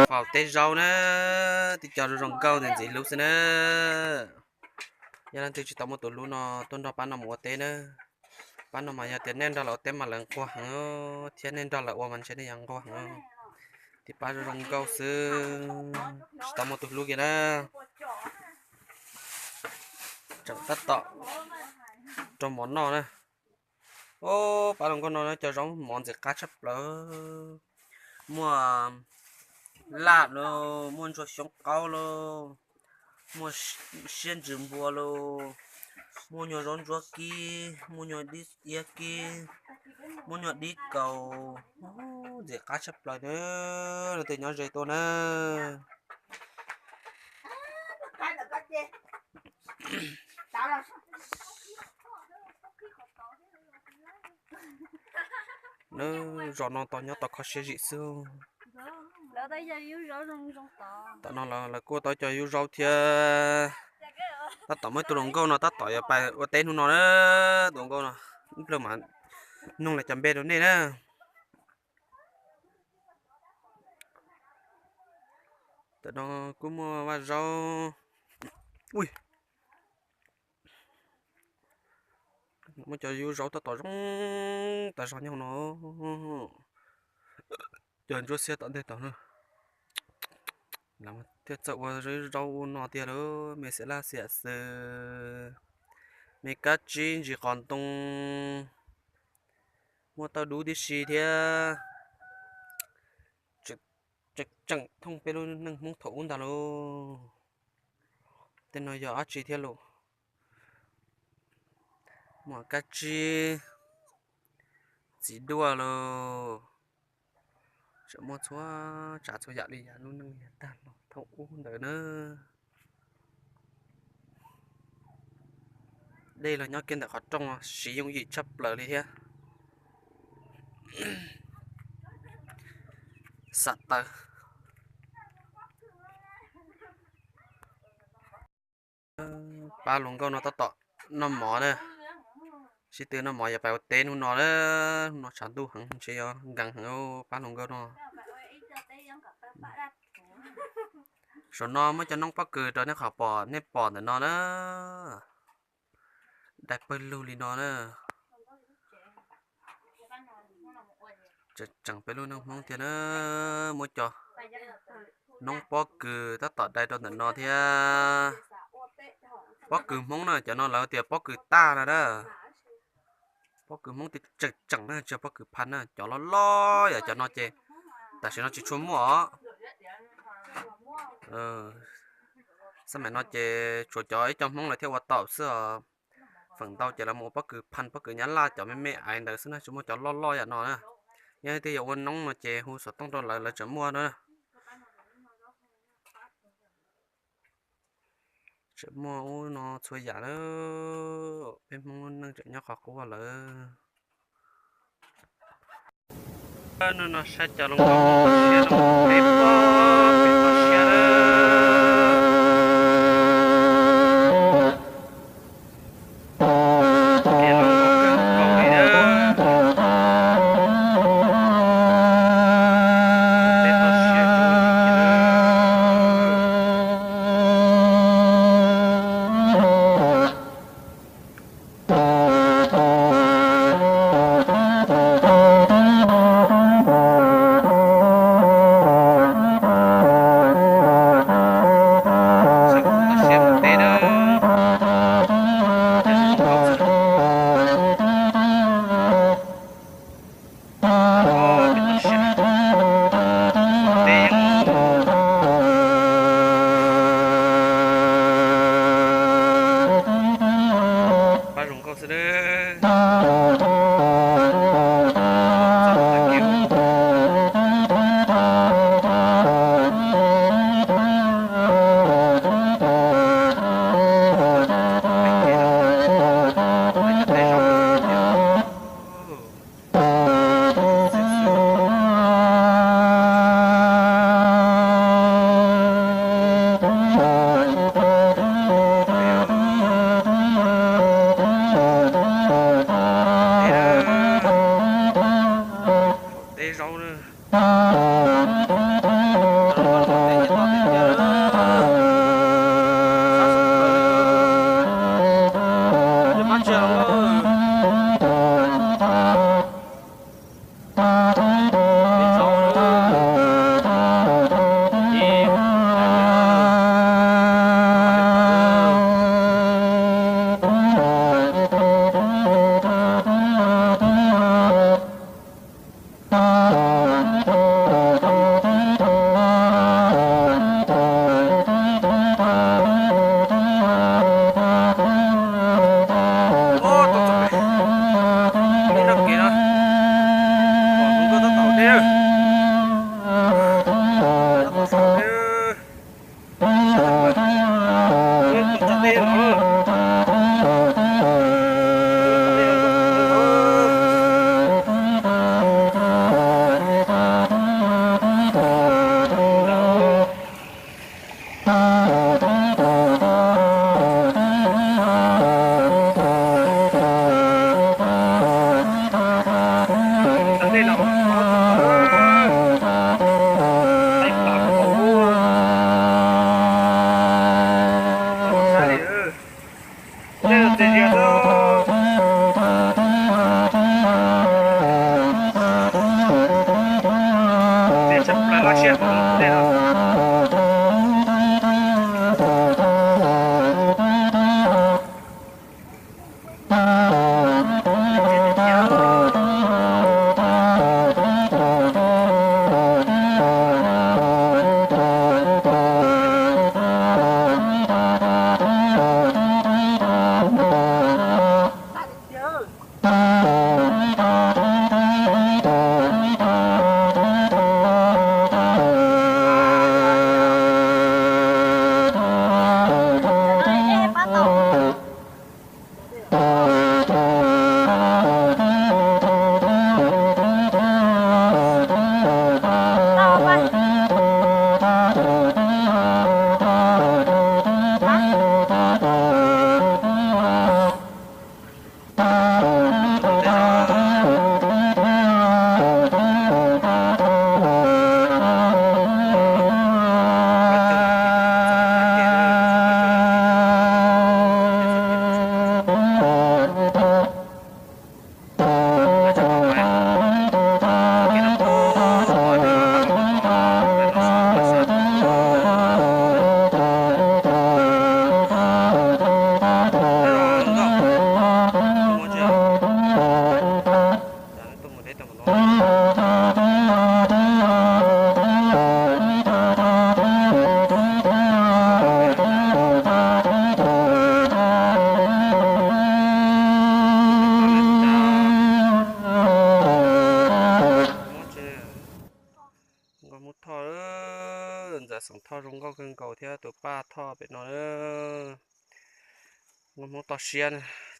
Faus teb zaub na, tib co zoo zoo nkauj ntxim hlub xwb na. Yog leej twg tsis tau muaj tus hlub no tuaj nrog pab no mus ua teb na. Pab no mas yog tias nej nrog lawv ua teb mas lawv nquag heev, thiab nej nrog lawv ua mas ntshe nej yuav nquag heev. Tib pab zoo zoo nkauj xwb, tsis tau muaj tus hlub kiag na. Tseem tab tom rau mov noj na. Pab hluas nkauj no cov zaub mov ntxim qab tshaj plaws. Muaj laj los, muaj ntsuag xyoob qaub los, muaj siab ntsws npua los, muaj nyuag zaub ntsuab kib, muaj nyuag dib iab kib, muaj nyuag dib kaus. Ntxim qab tshaj plaws na, leej twg nyob ze tuaj na. Zos no tau nyob tau kho siab zim xwb. Tam no lawv kuj tau cov yub zaub thiab. Tab tom muaj tus hluas nkauj no tab tom yuav pais ua teb hnub no na. Tus hluas nkauj no, ib pliag mas nug lawv cov npe rau nej na. Tam no kuj muaj vaj zaub. Ui, muaj cov yub zaub tab tom zoo tas zog nyob hauv no. Cov ntsuab xiab tom ntej tod na. Thiaj txawj ua zaub ua no tiag lauj, me xiam laj xiam xwm, me kab tsib ntsis qos ntoo, muaj tauj dub tib si thiab. Tseem thooj peb lub neej Hmoob thaum ub ntag lauj. Tej no yog dab tsi thiab lauj? Muaj kab tsib, txiv duaj lauj. Tseem muaj txhua tsav txhua yam li yam lub neej yog tag los thaum ub ntawd na. Dej los nyob kiag ntawm qhov rooj siv yooj yim tshaj plaws li thiab. Xam tawv. Pab hluas nkauj no tab tom noj mov na. Sib tw noj mov yuav pais ua teb hnub no na. Hnub no tshav ntuj heev ntshe yuav nkees heev pab hluas nkauj no. Saum no muab cov noob pob kws rau nej qhov pom, nej pom ntawm no na. Dai pawg lug li no na. Tseem peb lub neej Hmoob thiab na, muab cov noob pob kws tab tom dai rau ntawm no thiab. Pob kws Hmoob na, cov no lawv tias pob kws taj na na. Pob kws Hmoob tseem tseem na, tsis yog pob kws phaj na, cov loj loj yom, cov no ces tam sim no tsis tshua muaj os. Xab maim no ces tsuas cov ib co Hmoob lawv thiaj ua tau xwb os. Feem ntau ces lawv mus ua pob kws phaj, pob kws nyab laj cov me me aiv ntawd xwb na, tsis muaj cov loj loj yam no na. Yog leej twg yuav ua noob no ces hu xov tooj rau lawv, lawv tseem muaj na. Tseem muaj ub no txhua yam na. Peb Hmoob lub neej tseem nyob qhov qub lawm. Hnub no saib cov hluas nkauj no siab no, peb pom peb pom siab na. Ces hluas nkauj kawg nkaus li na. Peb tau siab tsuas ua ntej kiag na. xwb na. Teb zaub na. Nkauj Hmoob Thoj, ntxawm xeem Thoj zoo nkauj kawg nkaus thiab tus paj Thoj pem no. Nkauj Hmoob toj siab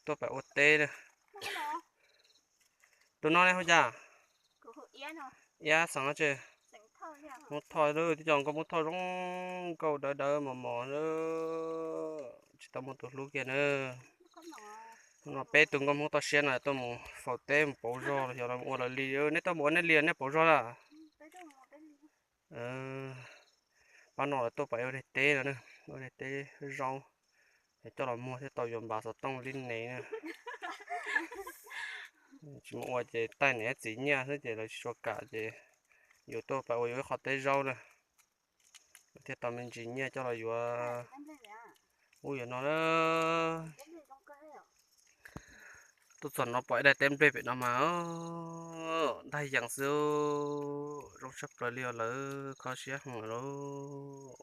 tuaj pem ua teb na. Tus no ne hu cas? Iab xeem tse. Hmoob Thoj, tib co nkauj Hmoob Thoj zoo nkauj dawb dawb mos mos, tsis tau muaj tus hlub kiag na. No peb tus nkauj Hmoob toj siab no tuaj mus faus teb mus pauv zog los xyov ua lawv li. Neb tuaj mus ua nej li nej pauv zog lawm? Pab no lawv tuaj pem ua teb no, ua teb zaub, coj los muag thiaj tau yuav npav xov tooj li ne na. Tsis mus ua ces taij niam txiv nyiaj xwb ces lawv tsis tshua kam ces yuav tuaj pem ua yuav ib qho teb zaub na, thiaj tau me ntsis nyiaj coj los yuav ub yuav no na. Tuaj txog no pom ib daim teb nplej pem no mas ntag yees xwb, zoo tshaj plaws li os, lawv kho siab heev lawm.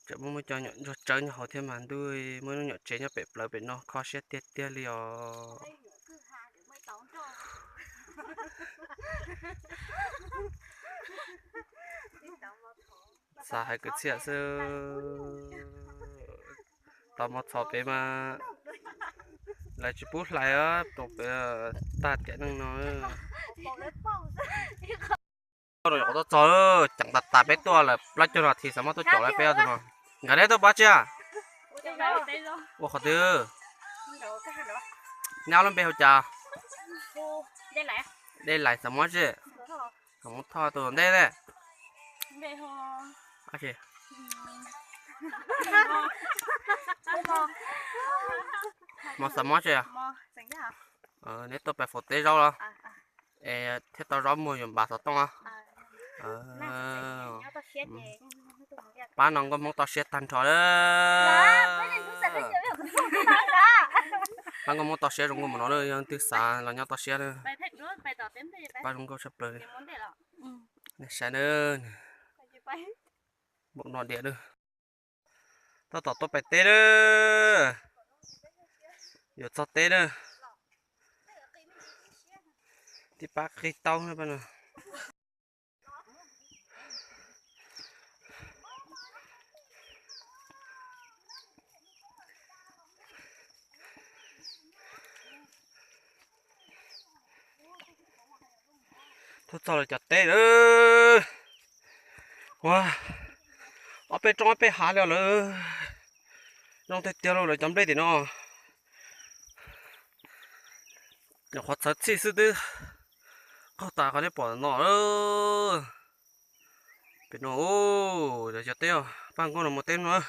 Tseem muaj muaj cov nyuam ntsuag tsawb nyob hauv thiab mas ntuj, muaj ib lub nyuam tsev nyob pem plawv pem no kho siab tiag tiag li os. Xav hais kwv txhiaj xwb. Tau mov txhos pem mas lawv tsis pub hlais os, tus pem tag tiam neej no. Qhov tuaj txog ceev tas tas peb tuaj lawm plaub caug nas this xav muab tuaj caum lawv peb ob tug no. Nkawd neb tuaj pab tsiab? Ua qhov twg? Neb ob lub npe hu cas? Dej Lais xav muab zej. Xav muab Thoj tus ntej ne. Mos xav muab zej. Neb tuaj pem faus teb zaub los? Es thiaj tau zaub muag yuav npav xov tooj. Pab no nkauj Hmoob toj siab tag nrho. Pab nkauj Hmoob toj siab zoo nkauj mus no, yog twg xav los nyob toj siab na. Pab zoo nkauj tshaj plaws li. Nej saib na, npaum no diam na. Tab tom tuaj pem teb na, yuav txog teb na. Tib pab qig taub na pab no. Tuaj txog lawv cov teb lawm. Ua, ob peb roob ob peb hav li lawm. Zoo tiag tiag lauj lawv cov nplej tim no. Nyuam qhuav txhawv txhij xwb twb qaug tas qhov nej pom no. Pem no, lawv cov teb, pab nkauj no mus teb no.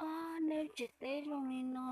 Ob, neb tsis teb zoo li no.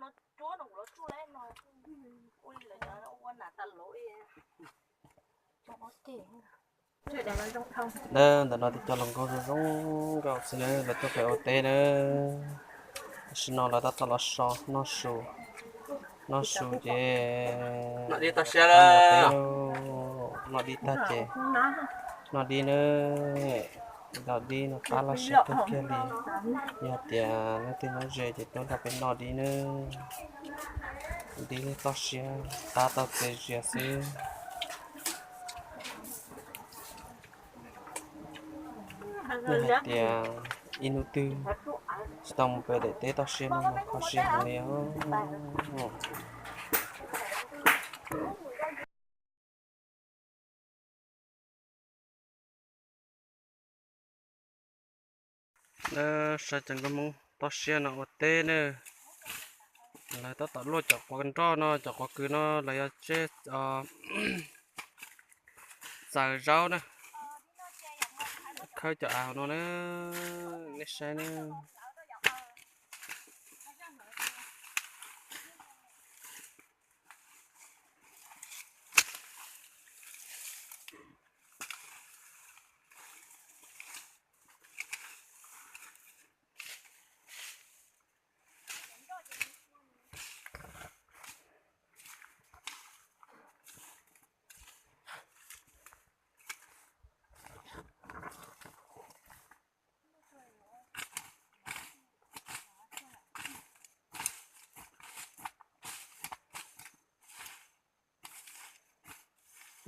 Ntawm no twb cov hluas nkauj zoo zoo nkauj xwb na, lawv tuaj pem ua teb na. Tam sim no lawv tab tom los so noj su, noj su ces, noj dib tag ces, noj dib na, noj dib no qab laj siab kawg kiag li. Yog tias leej twg nyob ze ces tuaj nrog peb noj dib na. Dib toj siab qab tau txias zias xwb. Yog hais tias ib hnub twg tsis tau mus pem daim teb toj siab no mas kho siab heev li os. Saib cov nkauj Hmoob toj siab no ua teb na. Lawv tab tom luaj cov quav nroj no, cov quav kws no lawv yuav tseb txaws zaub na. Khawb cov av no na, nej saib na.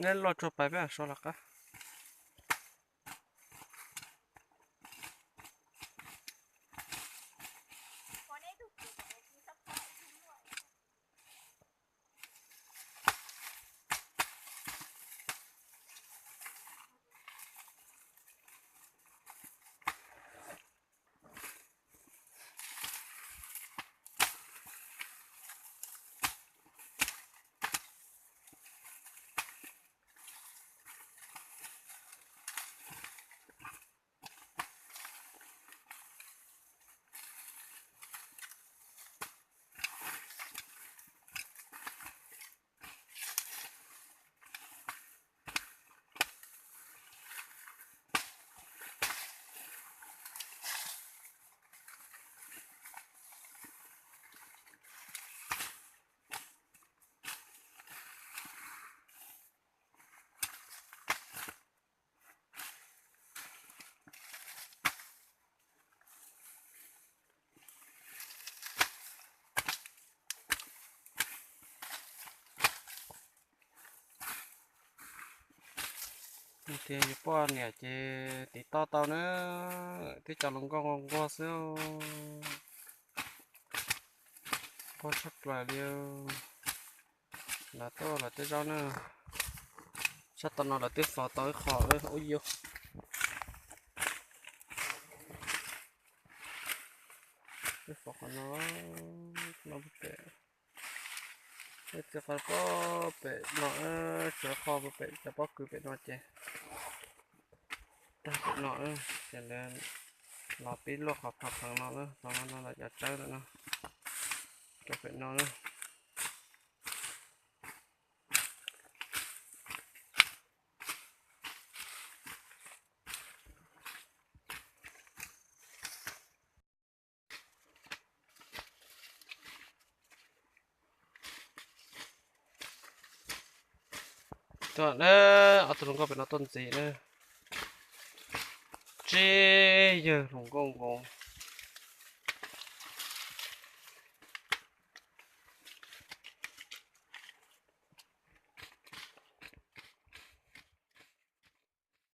Neb luaj tsuag pais peb so lawm qab. Tias yus poj niam ces tiv toj tau na, twb cov hluas nkauj nquag xwb, nquag tshaj plaws li. Lawv tuaj lawv tej zaub na, sab tom no lawv twb fov tau ib qho ub yus. Twb fov qhov no, no pem, txiv qhov pob pem no, tsuav qho pem cov pob kws pem no ces tag pem no, ces lawv los pib luaj qhov phav pheev no, qhov no no lawv cov tsawb lawm no, rau pem no na. Tuaj na, ob tug hluas nkauj pem no tuaj ntxiv na. Tsib yawg hluas nkauj nkoos